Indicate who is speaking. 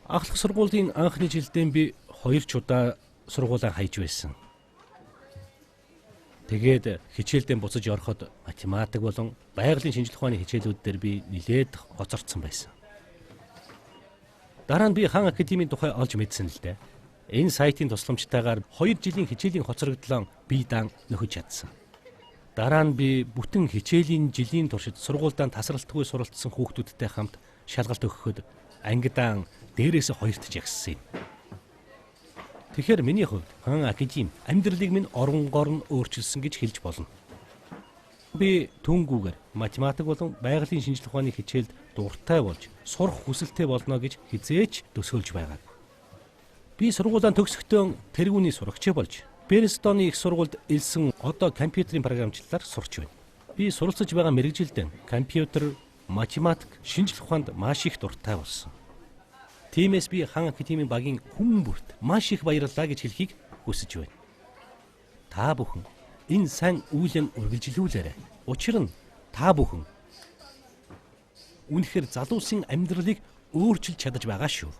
Speaker 1: Ахлах сургуулийн анхны жилдээ би 2 ч удаа сургуулаа хайж байсан. Тэгээд хичээлдээ буцаж ороход математик болон байгалийн шинжлэх ухааны хичээлүүд дээр би нилээд хоцорсон байсан. Дараа нь би Хан академийн тухай олж мэдсэн л дээ. Энэ сайтын тусламжтайгаар 2 жилийн хичээлийн хоцрогдлоо бие даан нөхөж чадсан. Дараа нь би бүтэн хичээлийн жилийн туршид сургуульдаа тасралтгүй суралцсан хүүхдүүдтэй хамт шалгалт өгөхөд ангидаа дээрээс хоёрт жагссан юм. Тэгэхээр миний хувьд Хан академи амьдралыг минь оронгоор нь өөрчилсөн гэж хэлж болно. Би түнгүүгээр математик болон байгалийн шинжлэх ухааны хичээлд дуртай болж сурах хүсэлтэй болно гэж хизээч төсөөлж байгаагүй. Би сургуулаа төгсөхдөө тэргүүний сурагч болж Берстоны их сургуульд элсэн одоо компьютерийн програмчлалаар сурч байна. Би суралцж байгаа мэргэжилдээ компьютер, математик, шинжлэх ухаанд маш их дуртай болсон. Тиймээс би Хан академийн багийн хүн бүрт маш их баярлалаа гэж хэлэхийг хүсэж байна. Та бүхэн энэ сайн үйлэн үргэлжлүүлээрэй. Учир нь та бүхэн үнэхээр залуусын амьдралыг өөрчилж чадаж байгаа шүү.